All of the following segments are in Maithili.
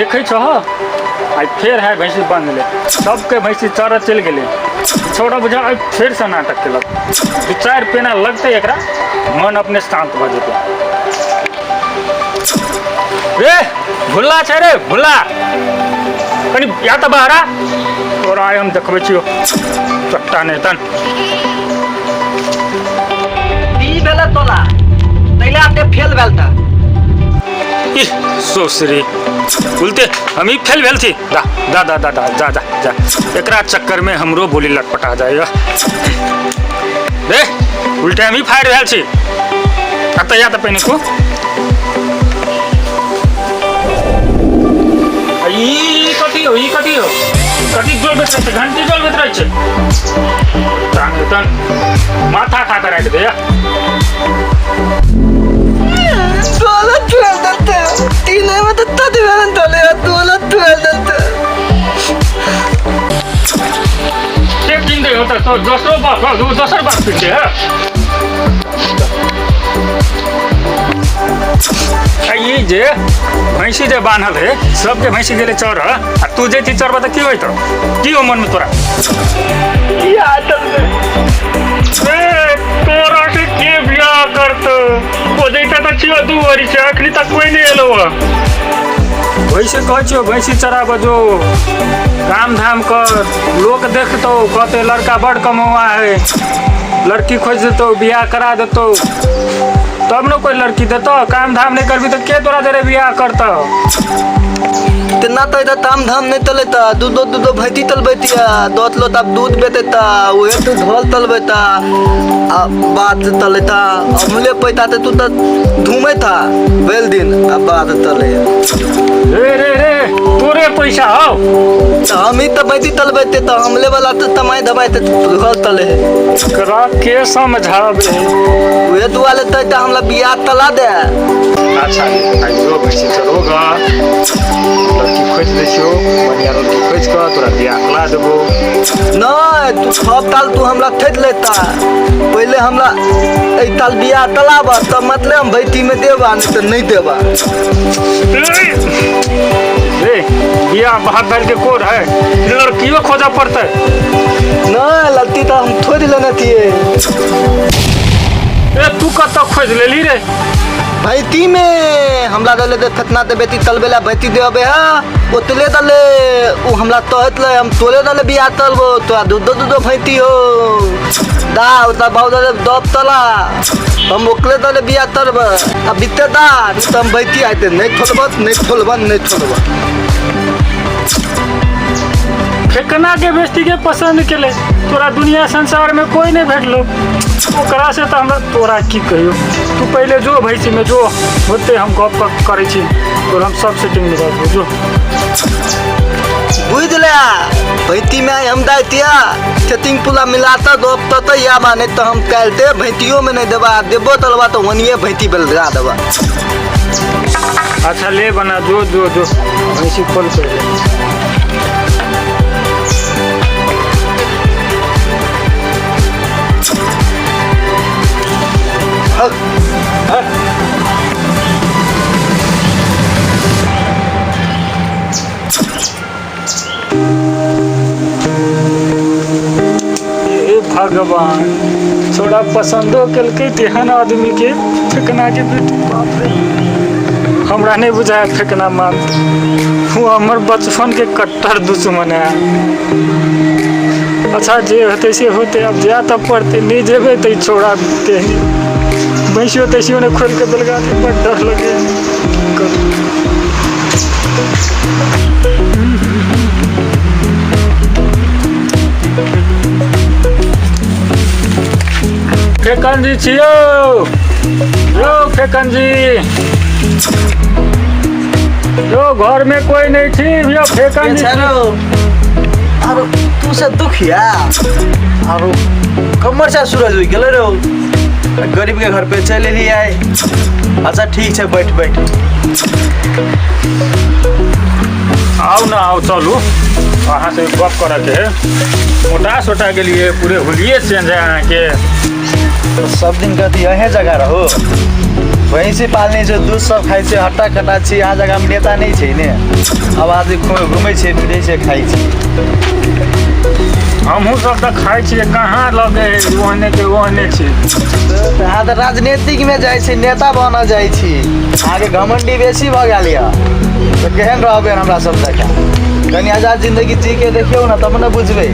देखै छह आइ फेर है भैंसी बन्हले, सबके भैंसी चरऽ चलि गेलै। छोड़ा बुझा आइ फेरसँ नाटक केलक। दू चारि पेना लगतै एकरा, मन अपने शान्त भऽ जेतै। रे भुल्ला छै रे भुल्ला, कनि या तऽ बाहर आ। तोरा आइ हम देखबै छियौ चट्टा नहि तन। ई भेलै तोला तैला ते फेल भेल ता। इह सोसरी बोलते हम ही फेल भेल थी। दा दा दा दा दा जा जा जा, एकरा चक्कर में हमरो बोली लटपटा जाएगा। रे उल्टे हम ही फायर भेल छी। अतः या तऽ पहिने को ई कथी हो, ई कथी हो, कथी जोड़बैत रहै छै, घंटी जोड़बैत रहै छै। तन तन माथा खा कऽ राखि दैया। तोला ट्वेल्व दलते तीन में तो तद वेलन तले तोला ट्वेल्व दलते। एक दिन दे होता तो दोसरो बात, दोसर बात पीछे है। आ ई जे भैंसी जे बान्हल है, सबके भैंसी गेलै चर, आ तू जैती चरबा तऽ की होइत? की हो मनमे तोरा? ए, तोरा से के बियाह करतौ? ओ जैता तऽ छियो दू वरी से अखनी तक कोई नहीं एलो हँ। वैसे कहै छियौ भैंसी चराबऽ जो, काम धाम कर, लोक देखतौ कहतै लड़का बड़ कमौआ है, लड़की खोजि देतौ, बियाह करा देतौ, तब ने कोई लड़की देतौ। काम धाम नहीं करबी तऽ के तोरा जरे बियाह करतौ? तेना तो इधर ताम धाम नहीं तलेता, दूध दूध दूध भैती तलबैतिया दौत लो तब दूध बेतेता, उहे तू ढोल तलबैता आ बात तलेता। अमले पैता ते तू तो धूमे था बेल दिन आ बात तले। रे रे रे तोरे पैसा हौ। तो हम ही तो भैती तलबैते तो हमले वाला तो तमाई दबाई ते ढोल तले है। एकरा के समझाबे? उहे दुआ लेते तो हमला बियाह तला दे। अच्छा आइयो भैंसी चरोगा, लड़की खोजि दै छियौ, बढ़िआँ लड़की खोजि कऽ तोरा बियाह करा देबौ। नहीं तू सब ताल तू हमरा ठेक लेता, पहले हमरा एहि ताल बियाह तलाबा तब मतलब हम भैती में देबा, नहीं तो नहीं देबा। रे बियाह भात दाल के कोर है, लड़कियों खोजऽ पड़तै। नहीं लड़की तो हम थोड़ी लेने थिए। ए तू कतऽ खोजि लेली रे? भैती में हमरा दले दे फतना दे बेटी तलबेला भैती देबे हा ओतले दले उ हमरा तहत ले हम तोले दले बियाह तलबो तोरा दूध दूध भैती हो दा उता बाऊ दले दब तला हम ओकले दले बियाह तलब आ बीते दा नहीं तो हम भैती आते नहीं थोलब नहीं थोलब नहीं थोलब। फेकना के बेस्ती के पसंद केले तोरा दुनिया संसार में कोई नहीं भेटलो ओकरा से। तो हमरा तोरा की कहियो, तू पहले जो भैंसी में जो होते हम गप करै छी तोर हम सब सेटिंग में देबो जो। बुझ ले भैती में हम दाइतिया सेटिंग पुला मिलाता दब त या बा नहीं तो हम कालते भैतियो में नहीं देबा, देबो तलबा तो वनिए भैती बेलगा देबा। अच्छा ले बना जो जो जो भैंसी खोल पहले। हे भगवान, छोड़ा पसंदो केलकै तेहन आदमी के फेकना के बेटी। बाप रे, हमरा नहीं बुझाया फेकना मानत, वो हमर बचपन के कट्टर दुश्मन है। अच्छा जे होते से होते, अब जाए तब पड़ते, नहीं जेबे तो छोड़ा तेहनी भैंसियो तैसियो ने खोल के बेलगा दे, बड़ डर लगे। फेकन जी छियो यो, फेकन जी यो, घर में कोई नहीं थी यो फेकन जी। आरो तू से दुखिया आरो कमर से सूरज हो गेलै रो, गरीब के घर पे चल एली आए। अच्छा ठीक छै, बैठ बैठ। आओ ना आओ, चलू अहाँ से गप करऽ के है। मोटा सोटा के लिए पूरे होलिये चेंज है अहाँके। तो सब दिन कथी अहें जगह रहो, भैंसी पालने छै, दूध सब खाइ छै, हट्टा कट्टा छी। यहाँ जगहमे नेता नहि छै ने, अब आदमी घुमै छै, फिरै छै, खाइ छै। हमहूँ सब तऽ खाइ छियै, कहाँ लगे है ओहने के ओहने छै। तऽ अहाँ तऽ राजनीतिकमे जाइ छी, नेता बनऽ जाइ छी, अहाँके घमंडी बेसी भऽ गेल यऽ। तऽ केहन रहबै हमरा सब जकाँ? कनि आजाद जिन्दगी जी के देखियौ ने, तब ने बुझबै।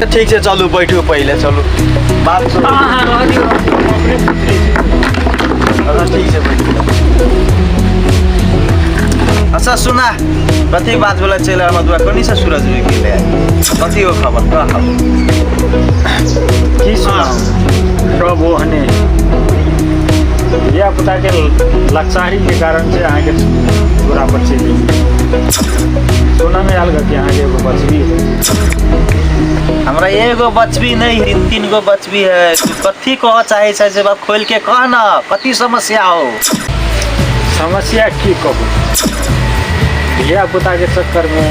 तऽ ठीक छै, चलू बैठू पहिले, चलू बात सुनू। हाँ हाँ, रह दियौ, हम अपने पूछि लै छी। अच्छा ठीक छै, बैठू। अच्छा सुना, कथी बात बोला चलि आयल मधुआ? कनी से सूरज रुकि गेलै, कथी हो खबर कह? की सुनाउ, सब ओहने धिया पुताके लाचारीके कारण छै अहाँके पूरा पर चलि गेल। सुनऽमे आयल कि अहाँके एगो बचबी है। हमरा एगो बचबी नहीं है, तीन तीन गो बचबी है। तू कथी कह चाहे छै से बात खोल के कह न, कथी समस्या हो? समस्या की कहू, धिया पुताके चक्करमे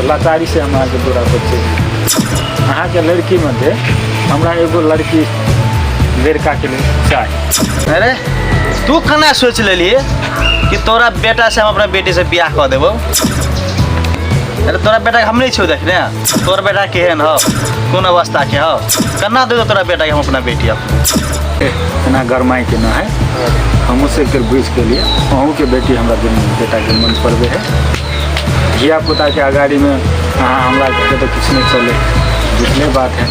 लाचारी से हम अहाँके दूरा पर चलि गेल। अहाँके लड़की मध्य हमरा एगो लड़की लड़काके लेल चाही। अरे तू केना सोच लेलिए कि तोरा बेटा से हम अपना बेटी से बियाह कऽ देबो? अरे तोरा बेटा के हम नहीं छौ देखने, तोर बेटा केहन हो, कोन अवस्था के हो, केना देबो तोरा बेटा के हम अपना बेटी? अब एना गरमाइके न है, हमहूँ से एक बुझि के लिए अहूँके बेटी हमरा दुनू बेटाके मन पड़बे है। धिया पुताके अगाड़ीमे अहाँ हमरा के तऽ किछु नहि चले, बुझले बात है।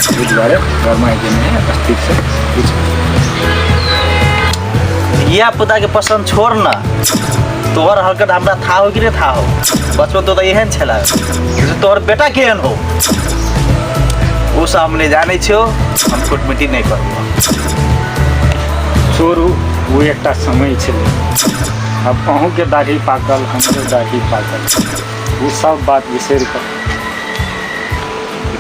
एहि दुआरे गरमाइके नहि है, स्थिरसँ बुझ। धिया पुता के पसंद छोड़ न, तोहर हरकत हमरा था हो कि नहीं था हो? बचपन तो एहन छला, तोहर बेटा केहन हो ओ सब हम नहीं जानै छियौ, हम कुटमिटी नहीं करबो। छोड़ू, ओ एकटा समय छलै। आब अहूँके दाढ़ी पाकल, हमरो दाढ़ी पाकल, ओ सब बात बिसरि कऽ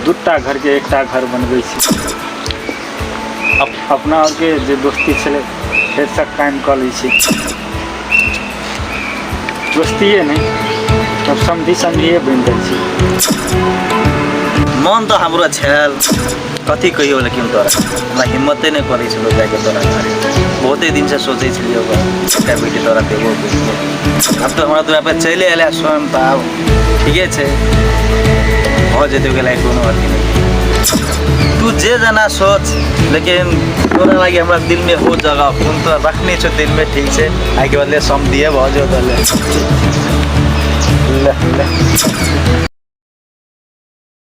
दूटा घरके एकटा घर बनबै छी। अपना आरके जे दोस्ती छलै फेरसँ कायम कऽ लै छी। दोस्तिए नहि, तब समधि समधिए बनि जाइ छी। मन तऽ हमरो छल, कथी कहियौ, लेकिन तोरा हमरा हिम्मते नहि करै छलौ जाके तोरा घरे। बहुते दिनसँ सोचै छलियौ एकटा बेटी तोरा देबो कहिके। आब तऽ हमरा दुआर पर चलि एलै स्वयं, तऽ आब ठीके छै, भऽ जेतै, ओहिके लागि कोनो अथी नहि। तू जे जेना सोच, लेकिन तोरा लागि हमरा दिलमे हो जगह, फोन तऽ रखने छौ दिलमे। ठीक छै, आइके बदले समधिए भऽ जो। ले ले।